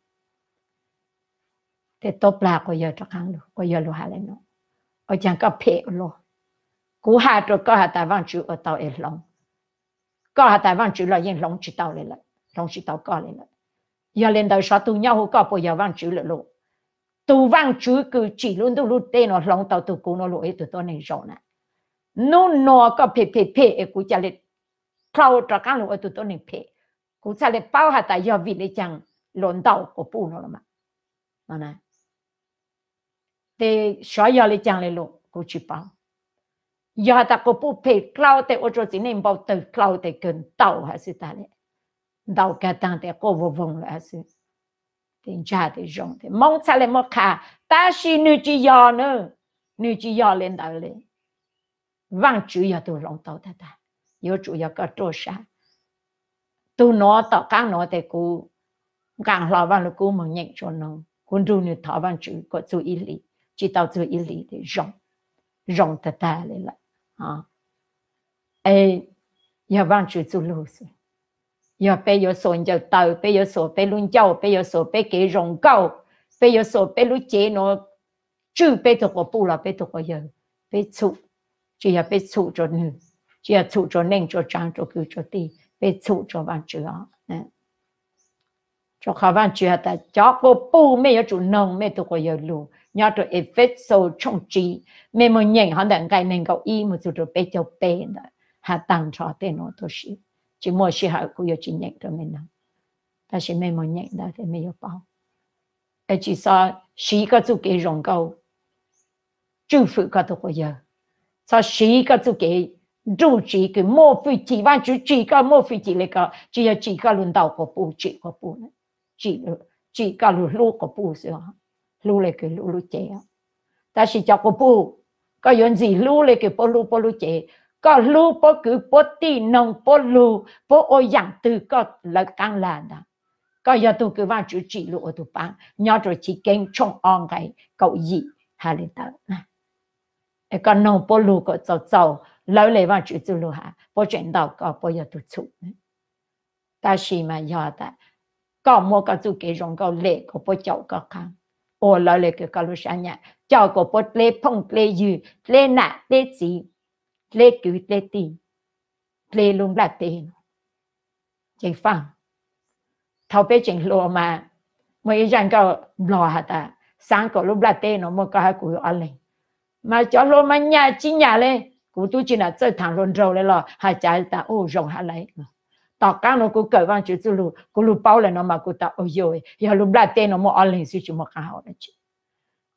Tes tuab plag quas yawg rov qaab lug, quas yawg lug has le nuav, ua caag koj phem ua luaj? Kuv has rua koj has tas Vaajtswv ua tau es hloov, koj has tas Vaajtswv los yeej hloov tsis tau le lawm, hloov tsis tau koj le lawm. Yog le ntawd sov tug nyob hu koj puas yog Vaajtswv lawm lauj? Tug Vaajtswv kws tsim lub ntuj lub teb no hloov tau tug kuv nuav lug ua ib tug tuab neeg zoo na. Nub nua koj phem phem phem es kuv ca le dlhau rov qaab lug ua tug tuab neeg phem. Kuv txhaj le paub has tas yog vim le caag luas ntaus quas puj no los mas. Tes sov yog le caag le lug kuv tsis paub. Yog has tas quas puj phem dlhau tes ua rua txiv neej npau tawg dlhau tes kawg ntaus hab xwb tag le. Ntaus kag taag tes quaj voog voog lawm hab xwb. Tes ntsag tes zoo tes Moob txhaj le muab qha, tab sis nwg tsis yog na, nwg tsis yog le ntawd le. Vaajtswv yog tug hloov tau tag tag, yuav tsum yog koj ruaj sab. Tug nuav tom qaab nuav tes kuv nqaa hlo Vaaj Lug Kub moog nyeem tsua noog, kuv nrug nwg thov Vaajtswv kuas txug ib hlis, tsis tau txug ib hlis tes zoo, zoo tag tag le lawm. Yog Vaajtswv txuj lug xwb. Yog peb yuav xuas ncaws taw, peb yuav xuas peb lub ncauj, peb yuav xuas peb kev zoo nkauj, peb yuav xuas peb lub cev nuav tswj peb tug quas puj los peb tug quas yawg, peb txhum, tsis yog peb txhum rua nwg, tsis yog txhum rua neej rua tsaav rua kwv rua tij, peb txhum rua Vaajtswv os. Rua qhov Vaajtswv has tas cov quas puj mej yuav tsum noog mej tug quas yawg lug. Nyob rua Efexus tshooj tsib, mej moog nyeem hov ntawm nqai neeg nkaum ib moog txug rua peb caug peb ntawd has taag nrho tej nuav tuab si. Tsis muaj sij hawm kuv yuav tsis nyeem rua mej noog, tab sis mej moog nyeem ntawd tes mej yuav paub. Es tsis txhob siv koj txuj kev zoo nkauj tswj fwm koj tug quas yawg, txhob siv koj txuj kev nruj tsiv kws muaj fwj chim. Vaajtswv tsim koj muaj fwj chim le ko, tsi yog tsim koj lug ntaus quas puj, tsim quas puj, tsim koj lug hlub quas puj xwb, hlub le kws hlub lub cev. Tab sis cov quas puj, koj yuav ntxim hlub le kws puab hlub puab lub cev. Koj hlub puab kwv puab tij, noog puab lug, puab ua yaam twg koj lawv qaab lag ntag. Koj yog tug kws Vaajtswv tsim lug ua tug paab. Nyob rua Chiv Keeb tshooj ob nqai kaum yim has le ntawd. Koj noog puab lug kom txaus txaus, lawv le Vaajtswv txuj lug has, puab tseem ntaus koj, puab yog tug txhum. Tab sis mas yog tas koj muab koj txuj kev zoo nkauj lem kom puab caum koj qaab, ua lawv le kws koj lub sab nyam, caum kom puab dleb phooj dleb ywg, dleb nam dleb txiv, dleb kwv dleb tij, dleb lub nplaj teb no. Ceev faj, thaum peb tseem hluas mas muaj ib zaj nkauj Nplog has tas, xaav kom lub nplaj teb no muaj koj hab kuv ob leeg. Mas cov hluas mas nyam tsi nyam le, kuv tub tsi nam txawj thaam hluas nraug le los has cas tas u zoo hab le. Tom qaab nuav kuv kawm Vaajtswv txuj lug, kuv lug paub le no mas kuv tas u yog, yog lub nplaj teb no muaj ob leeg xwb tsi muaj qaab hau dab tsi.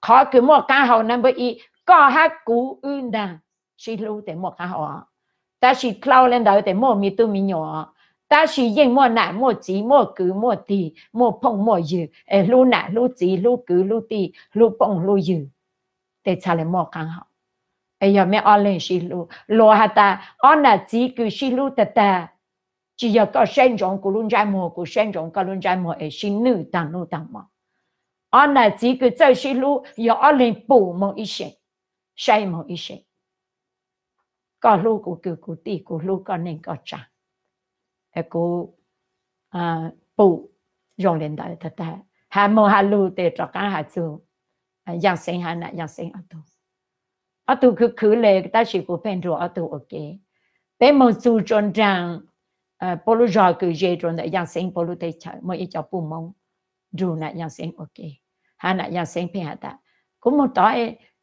Qhov kws muaj qaab hau na npawb ib, koj hab kuv wb ntaag sib hlub tes muaj qaab hau, tab sis dlhau le ntawd tes muaj me tub me nyuam, tab sis yeej muaj nam muaj txiv muaj kwv muaj tij muaj phooj muaj ywg, es hlub nam hlub txiv hlub kwv hlub tij hlub phooj hlub ywg, tes txhad le muaj qaab hau. Es yog mej ob leeg sib hlub, luas has tas ob nam txiv kws sib hlub tag tag, tsi yog koj saib ntsoov kuv lub ntsab muag, kuv saib ntsoov koj lub ntsab muag es sib nwj taag nub taag mo. Ob nam txiv kws txawj sib hlub yog ob leeg pum moog ib seem, saib moog ib seem. Koj hlub kuv kwv kuv tij, kuv hlub koj neej koj tsaa. Kuv pum zoo le ntawd tag tag, has moog has lug tes rov qaab has txug Yaaj Xeeb hab Nam Yaaj Xeeb ob tug. Ob tug khwv khwv le tab sis kuv pheej nrug ob tug ua ke. Peb moog txug tsua nraag puab lub zog kws ze rua ntawm Yaaj Xeeb puab lub teb chaws, muaj ib co puj Moob nrug Nam Yaaj Xeeb ua ke, hab Nam Yaaj Xeeb pheej has tas, kuv moog tod,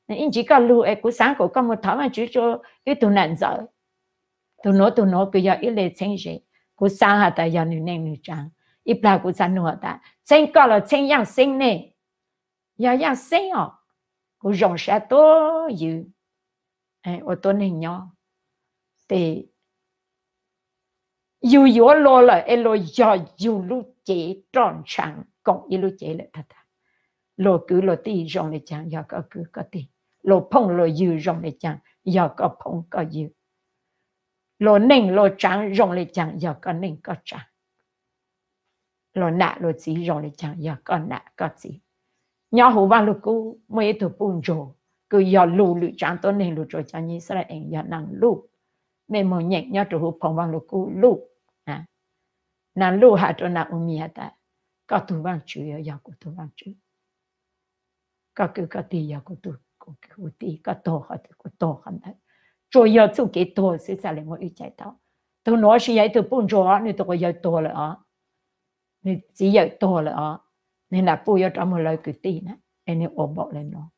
ib ntsis koj lug es kuv xaav kom koj moog thov Vaajtswv tsua wb tug nam ntxawm. Tug nuav tug nuav kws yog ib le txheeb ze, kuv xaav has tas yog nwg neej nwg tsaav. Ib plag kuv txhaj nug has tas txheeb koj los txheeb Yaaj Xeeb ne? Yog Yaaj Xeeb os. Kuv zoo sab tuab ywg ua tuab neeg nyob, tes yug yuav luas lawm es luas yog yug lub cev roj ntshaav koom ib lub cev lawm tag tag. Luas kwv luas tij zoo le caag yog koj kwv koj tij, luas phooj luas ywg zoo le caag yog koj phooj koj ywg, luas neej luas tsaav zoo le caag yog koj neej koj tsaav, luas nam luas txiv zoo le caag yog koj nam koj txiv. Nyob huv Vaaj Lug Kub muaj ib tug puj ntsuag kws yog lug lwm tsaav tuab neeg lug rua cov Yixalayees, yog Naag Luj. Mej moog nyeem nyob rua huv phoo Vaaj Lug Kub Luj. Naag Luj has rua Naa-u-mis has tas, koj tug Vaajtswv yog kuv tug Vaajtswv, koj kwv koj tij yog kuv tug kwv tij, koj tuag qhov twg kuv tuag qhov ntawd. Tsuas yog txuj kev tuag xwb txhaj le muab wb cais tau. Tug nuav tsi yog ib tug puj ntsuag, nwg tug quas yawg tuag lawm os, nwg txiv yawm tuag lawm os, nwg nam puj yuav rov moog lawv kwv tij na, es nwg ua npaum le nuav.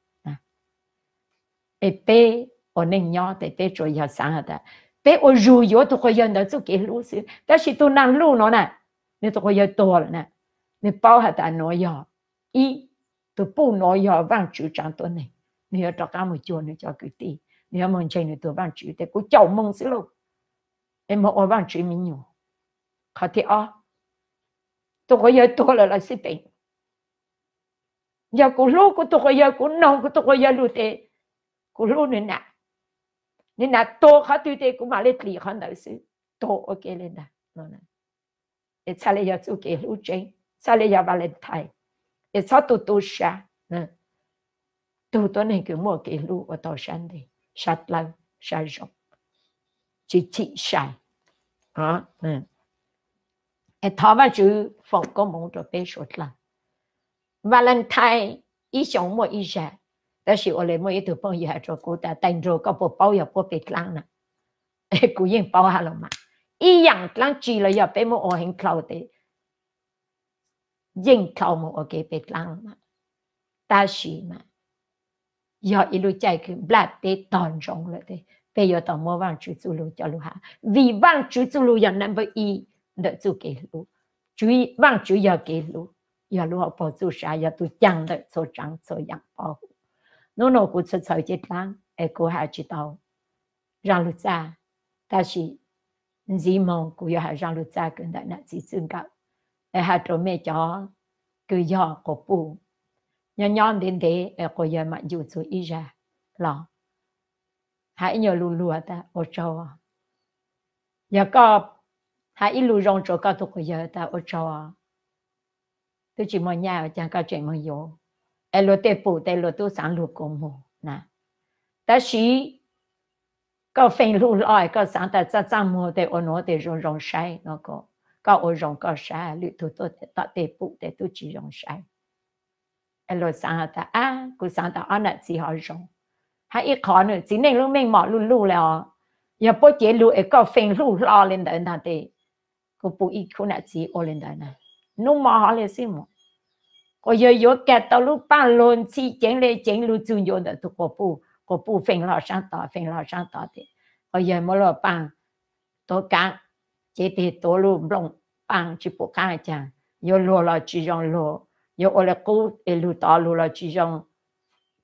Es peb ua neej nyob tes peb tsuas yog xaav has tas peb ua zug yuav tug quas yawg ntawd txuj kev hlub xwb, tab sis tug Naag Luj nuav na, nwg tug quas yawg tuag lawm na, nwg paub has tas nuav yog ib, tug puj nuav yog Vaajtswv tsaav tuab neeg, nwg yuav rov qaab moog cuag nwg cov kwv tij, nwg yuav moog ntseeg nwg tug Vaajtswv tes kuv caum moog xwb lauj, es moog ua Vaajtswv me nyuam. Qhov thib ob, tug quas yawg tuag lawm los xij peem, yog kuv hlub kuv tug quas yawg, kuv noog kuv tug quas yawg lug tes kuv hlub nwg nam, nwg nam tuag qhov twg tes kuv mam le dlim qhov ntawd xwb, tuag ua ke le ntag. Es txhaj le yog txuj kev hlub tseeb, txhaj le yog Valentine, es txhob tu tu sab. Tug tuab neeg kws muaj kev hlub ua tau sab ntev, sab dlawb, sab zoo, tsi chim sai. Es thov Vaajtswv foom koob moov rua peb suav dlawg. Valentine ib xyoo muaj ib zag, tab sis ua le muaj ib tug phooj ywg has rua kuv tas, tais nraug koj puas paub yog puab peg dlaab na? Kuv yeej paub hab los mas, ib yaam dlaab tsi los yog peb muab ua heev dlhau tes yeej dlhau moog ua kev peg dlaab los mas. Tab sis mas yog ib lub caij kws nplaj teb tog ntsoov lawm tes peb yuav tau muab Vaajtswv txuj lug coj lug has, vim Vaajtswv txuj lug yog number ib ntawm txuj kev hlub. Vaajtswv yog kev hlub, yog lub hauv paug txuj sa, yog tug caag ntawm txhua tsaav txhua yaam paub. Nub nua kuv txhawv txhawv cev dlaab es kuv has tsi tau zaaj lug txaj, Tab sis ntxiv moog kuv yuav has zaj lug txaj kws ntawm nam txiv txwj nkawm, es has rua mej cov kws yog quas puj, nyob nyob ntev ntev es quas yawg mam ncu txug ib zag los has ib nyuag lug lug tas ua tsaug. Yog koj has ib lug zoo rua koj tug quas yawg tas ua tsaug, tub tsi muaj nyaj caag koj tseem moog yuav, es luag tej pum tes luag tub xaav lug kuas moog na. Tab sis koj feej hlub hlo es koj xaav tas txaj txaj muag tes ua nuav tes zoo zoo saib no, koj ua zoo koj saib, lwm tug tuaj tom tej pum tes tub tsi zoo saib. Luag xaav has tas, ab, kuv xaav tas ob nam txiv hov zoo. Hab ib qhov nwg txiv neej lub meej mom luj luj le os, yog puab cev lug es koj feej hlub hlo le ntawd ntag tes kuv pum ib khub nam txiv ua le ntawd na, nub mo hov le xwb mus. Quas yawg yuav kag tau lub paaj luag ntxhi ceev le ceev lug txug ncuav ntawm tug quas puj, quas puj feej hlo saab tod feej hlo saab tod tes quas yawg muab luag paaj tuav kaav, cev teg tuav lub nplooj paaj tsi pum qaab caag, yuav luag los tsi zoo luag, yuav ua le qub es lug tod lug los tsi zoo.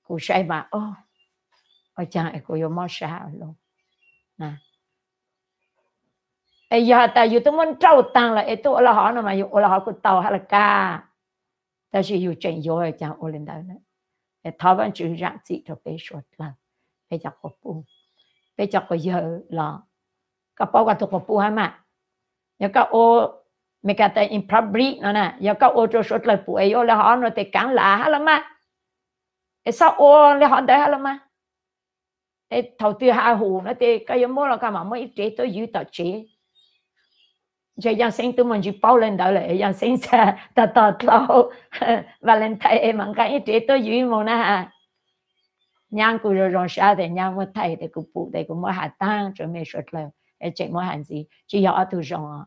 Kuv saib mas, ua caag es kuv yuav mob sab lug. Es yog has tas yus tub muab nrauj taag lawm es tub ua le hov no mas yus ua le hov kuj tau hab le kag. Tab sis yus tseem yuav caag ua le ntawd. Es thov Vaajtswv zaam txim rua peb suav dlawg, peb cov quas puj, peb cov quas yawg los, koj paub koj tug quas puj hab mas. Yog koj ua, Meskas tas in public no na, yog koj ua rua suav dlawg pum es yuav ua le hov no tes kaav lam hab los mas, es xob ua le hov ntawd hab los mas. Es thaum twg has hum no tes koj yuav muab los koj mam muab ib rev tuab ywv tom tsev. Ntshe Yaaj Xeeb tub muaj ntsis paub le ntawd lawm, Yaaj Xeeb txhad tog tog dlhau Valentine es mam nqaa ib rev tuab ywv moog na. Nyaab kuj zoo zoo sab tes nyaab muab thaij tes kuv pum tes kuv muab has taag rua mej suav dlawg es tseem muab has ntxiv, tsi yog ob tug zoo os.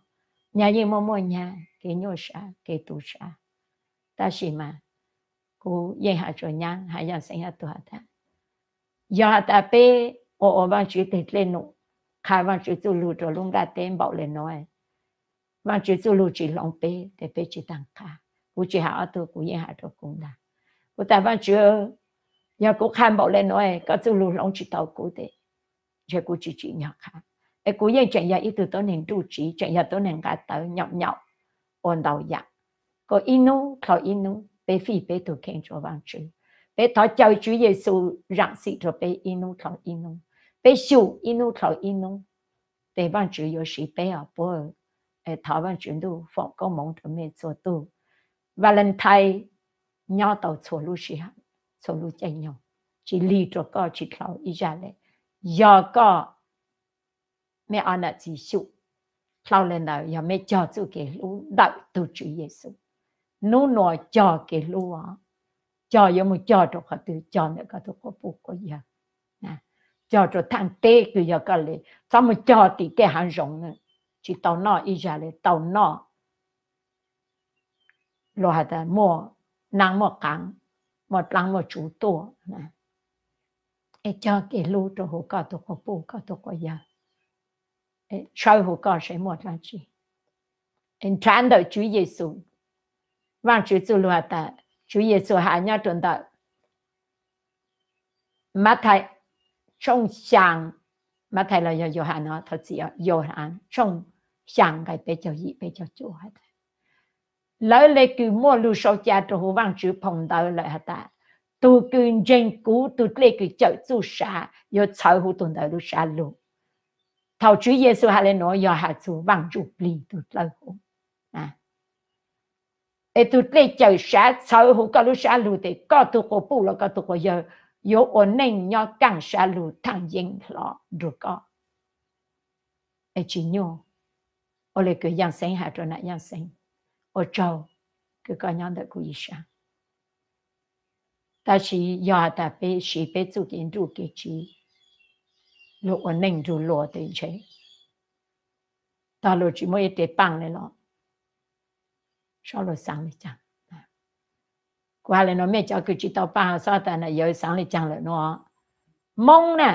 Nyaab yeej muaj muaj nyaab kev nyuaj sab kev tu sab, tab sis mas kuv yeej has rua nyaab has Yaaj Xeeb ob tug has tas, yog has tas peb ua ua Vaajtswv teg dlej num, qha Vaajtswv txuj lug rua lub nplaj teb npaum le nuav, Vaajtswv txuj lug tsi hloov peb tes peb tsi taag qha. Kuv tsi has ob tug, kuv yeej has rua kuv ntag. Kuv tas Vaajtswv, yog kuv qha npaum le nuav koj txuj lug hloov tsi tau kuv tes ntshe kuv tsi tsim nyog qha. Es kuv yeej tseem yog ib tug tuab neeg nruj tsiv, tseem yog tuab neeg nqa tawv nyaum nyaum ua ntau yaam. Kuas ib nub dlhau ib nub peb fij peb tug kheej rua Vaajtswv. Peb thov caw Tswv Yexus zaam txim rua peb ib nub dlhau ib nub, peb xyum ib nub dlhau ib nub, tes Vaajtswv yuav siv peb os puab. Thov Vaajtswv ntuj foom koob moov rua mej txhua tug. Valentine nyob tau txhua lub sij hawm, txhua lub caij nyoog, tsi lig rua koj tsi dlhau ib zaj le. Yog koj, mej ob nam txiv xyum dlhau le ntawd yog mej cog txuj kev hlub ntawm tug Tswv Yexus. Nub nua cog kev hlub os, cog yuav moog cog rua qhov twg, cog ntawm koj tug quas puj quas yawg, cog rua thaaj teb kws yog koj le, txhob moog cog tim tej haav zoov, tsi tau noj ib zag le, tau noj luag has tas muaj naab muaj qaav, muaj dlaab muaj tsuv tuaj. Es cog kev hlub rua huv koj tug quas puj koj tug quas yawg, tshawb huv koj saib muaj dlaab tsi. Nrhav ntawm Tswv Yexus, Vaajtswv txuj lug has tas, Tswv Yexus has nyob rua ntawm Mathais tshooj xyaa, Mathais los yog Yauhas no, thov txim, Yauhas tshooj xyaa nqai peb caug yim peb caug cuaj has tas, lawv le kws muaj lug sau ca rua huv Vaajtswv phoo ntawv lawm has tas, tug kws ntseeg kuv, tug dlej kws cawm txuj sa yuav txhawv huv tug ntawd lub sab lug. Thaum Tswv Yexus has le nuav yog has txug Vaaj Ntsuj Plig tug dlawb huv. Es tug dlej cawm sa txhawv huv koj lub sab lug tes koj tug quas puj los koj tug quas yawg yuav ua neej nyob kaaj sab lug thaaj yeeb hlo nrug koj. Es tsi nyuaj, ua le kws Yaaj Xeeb has rua nam Yaaj Xeeb, ua tsaug kws koj nyob ntawm kuv ib sab. Tab sis yog has tas peb siv peb txuj kev nruj kev tsiv lug ua neej nrug luag tes ntshe tog lug tsi muaj ib rev paaj le los xob lug xaav le caag. Kuv has le nuav mej cov kws tsi tau paaj xob tas nam yawg xaav le caag lawm nuav. Moob na,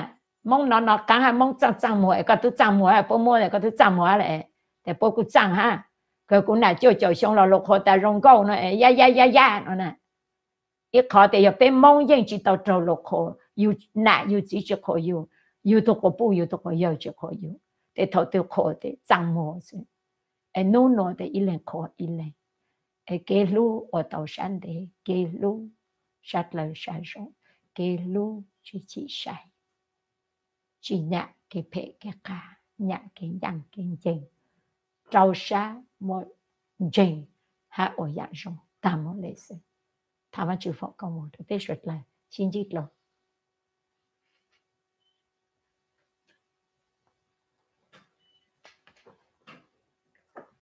Moob nov nov qaab hab Moob txaaj txaaj muag es koj tub txaaj muag hab puab muab koj tub txaaj muag hab le, tes puab kuj txaaj hab. Kws kuv nam cuaj caum xyoo los lug qhuas tas zoo nkauj no es ya ya ya ya no na. Ib qhov tes yog peb Moob yeej tsi tau raug lug qhuas, yug nam yug txiv tsi qhuas yug, yug tug quas puj yug tug quas yawg tsi qhuas yug, Ces thaum twg qhuas ces txaj muag xwb. Es hnub no ces ib leeg qhuas ib leeg, es kev hlub ua tau sab ntev, kev hlub sab dlawg sab zoo, kev hlub tsis chim sai, tsis nyam kev phem kev qas, nyam kev ncaaj kev nceeg, rau sab muaj ntseeg hab ua yaam zoo taag moog le xwb. Thov Vaajtswv foom koob moog rua peb suav dlawg, sib ntsib dlua.